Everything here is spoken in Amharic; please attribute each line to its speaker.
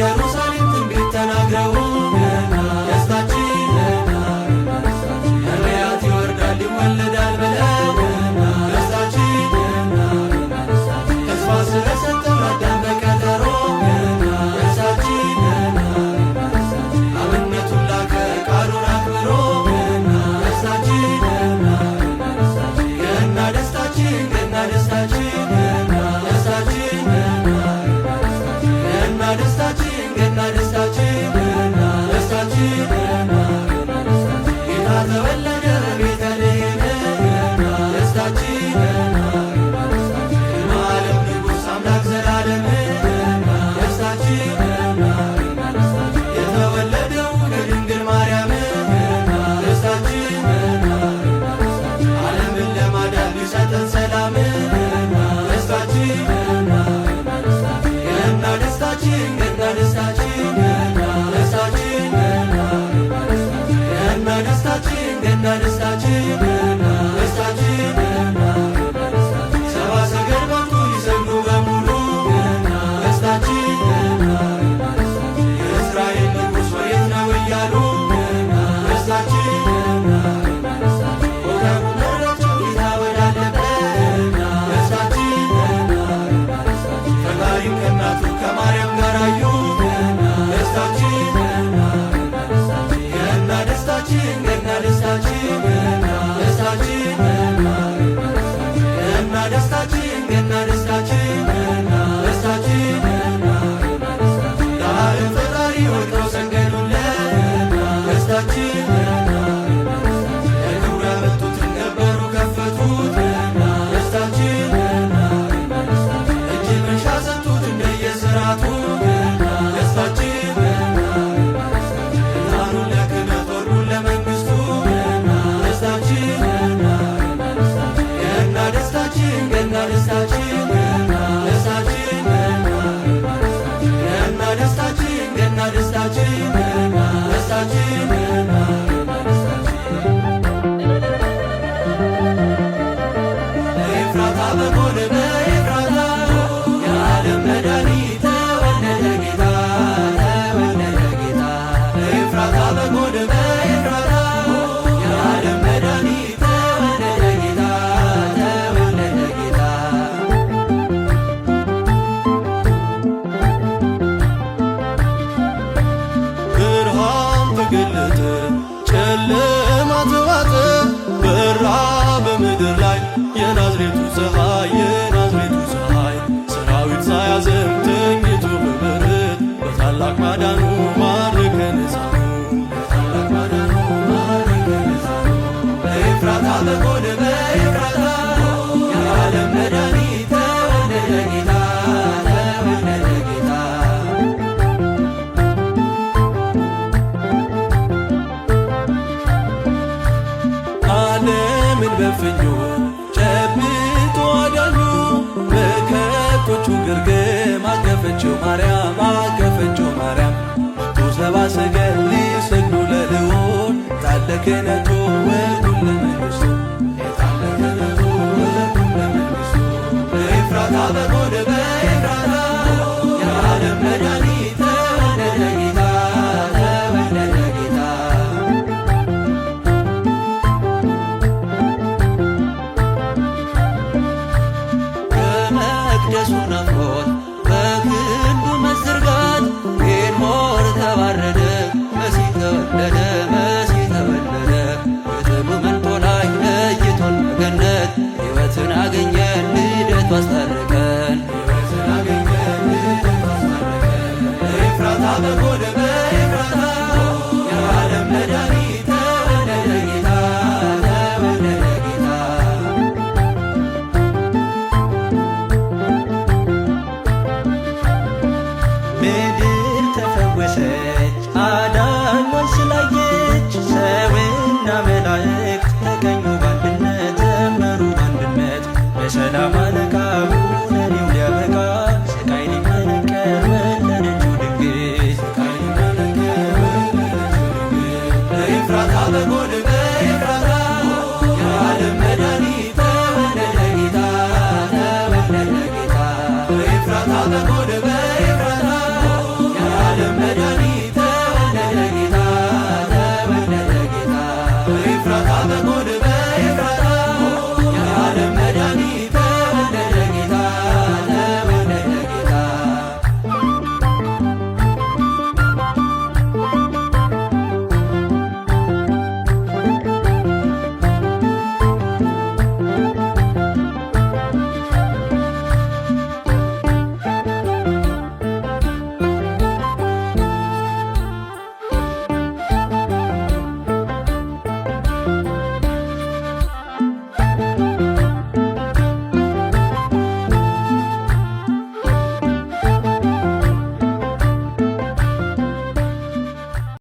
Speaker 1: በኢየሩሳሌም ትንቢት ተናግረው ደስታችን ነቢያት ይወርዳል ይወለዳል ብለው ደስታችን ተስፋ ስለሰጠው ለአዳም በቀጠሮ ደስታችን አብነቱን ላከ ቃሉን አክብሮ ደስታችን ገና ደስታችን ገና ደስታችን ደስታችን ገና ደስታችን ገና ደስታችን ደስታችን ጌታ ተወለደ በቤተልሔም ደስታችን የዓለም ንጉሥ አምላክ ዘላለም ደስታችን የተወለደው ከድንግል ማርያም ደስታችን ዓለምን ለማዳን ሊሰጠን ሰላም ደስታችን ገና ደስታችን ገና ደስታችን ደስታችን ገና ደስታችን ገና ደስታችን ደስታችን ሰብአ ሰገል መጡ ሊሰግዱ በሙሉ ደስታችን የእስራኤል ንጉሥ ወዴት ነው እያሉ ደስታችን ኮከቡ መራቸው ጌታ ወዳለበት ደስታችን ፈጣሪን ከእናቱ ከማርያም ጋር አዩ ደስታችን ገና ደስታችን ገና ደስታችን ደስታችን ገና ደስታችን ገና ደስታችን ደስታችን ለዓለም ፈጣሪ ወድቀው ሰገዱለት ደስታችን ለክብሩ ያመጡትን ነበሩ ከፈቱት ደስታችን እጅ መንሻ ሰጡት እንደየሥርዓቱ ደስታችን ዕጣኑን ለክህነት ወርቁን ለመንግሥቱ ደስታችን ገና ደስታችን ገና ደስታችን ደስታችን ገና ደስታችን ገና ደስታችን ደስታችን ኤፍራታ በጎን በኤፍራታ የዓለም መድኃኒት ተወለደ ጌታ ተወለደ ጌታ ኤፍራታ በጎን በኤፍራታ የዓለም መድኃኒት ተወለደ ጌታ ተወለደ ጌታ።
Speaker 2: ብርሃን ተገለጠ፣ ጨለማ ተዋጠ፣ በራ በምድር ላይ የናዝሬቱ ፀሐይ፣ የናዝሬቱ ፀሐይ። ሰራዊት ሳያዘም ተኝቶ በበረት በታላቅ ማዳኑ ማረከን ሕፃኑ፣
Speaker 1: በታላቅ ማዳኑ ማረከን ሕፃኑ። በኤፍራታ በጎን በኤፍራታ የዓለም መድኃኒት ተወለደ ጌታ ተወለደ ጌታ።
Speaker 2: ዓለምን በፍኙ ጨብጦ አዳኙ በከብቶቹ ግርግም አቀፈችው ማርያም፣ አቀፈችው ማርያም። መጡ ሰብአ ሰገል ሊሰግዱ ለልዑል ዕጣን ለክህነቱ ወርቁን ለመንግሥቱ፣
Speaker 1: ዕጣን ለክህነቱ ወርቁን ለመንግሥቱ። በኤፍራታ በጎን በኤፍራታ የዓለም መድኃኒት ተወለደ ጌታ ተወለደ ጌታ። ከመቅደሱ ናፍቆት በክንዱ መዘርጋት ኤልሞር ተባረደ መሲህ ተወለደ መሲህ ተወለደ በደሙ መንጦላይ ለይቶን ከገነት ሕይወትን አገኘን ልደቱ አስታረቀን ሕይወትን አገኘን ልደቱ አስታረቀን። በኤፍራታ በጎን